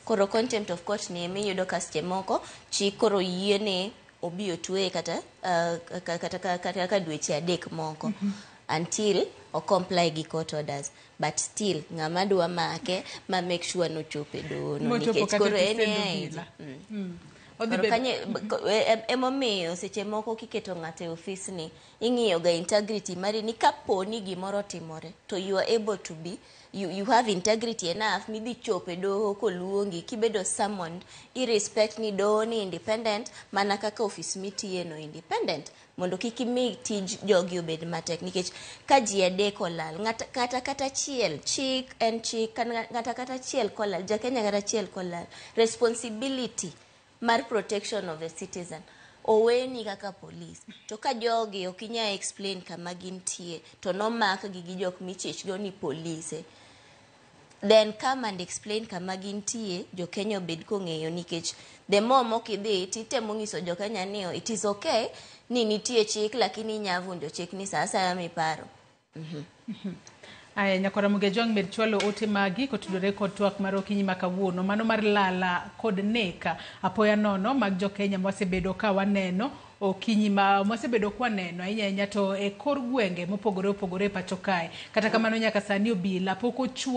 Koro contempt of court ni emiyudo ka seche moko chik koro yiene obi otweye kata kata ka dweche 3 moko until o comply gi court orders. But still ng'ama dwa make ma make sure nochopo e doho no Mochopo nikech kata koro e en stend e obila. Koro Odhi bedo emomiyo seche moko kiketo ng'ato e ofis ni ing'iyo ga integrity mari ni kapo ni gimoro otimore to you are able to be you have integrity enough midhi chopo e doho koluongi kibedo summoned, irespect ni doho ni independent mana kaka ofis mitiye no independent, mondo kik imi tij jogi obed matek, nikech ka ji 3 olal, ng'ata kata achiel, chik en chik, ng'ata kata achiel kolal, ja Kenya kata achiel kolal, responsibility mar protection of a citizen oweni kaka police. To ka jogi ok inyal explain kama gintie to nomak gi gi jok michich go ni polise, then come and explain kama gintie, jo Kenya obed kong'eyo, nikech the more mokidhi titemo nyiso jo Kenya ni it is okay ni nitie chik, lakini inya vunjo chik ni sa asaya miparo. Aya, nyakwara Mugejwang' med chwalo ote magi kotudore kod twak mar okinyi ma kawuono, mano mar lala kod nek apoya nono mag jo Kenya mwasebedo ka waneno okinyi ma mwasebedo kwaneno ahinya ahinya to e kor gwenge mopogore opogore e pacho kae. Kata kamano nyaka sani obila pok ochwo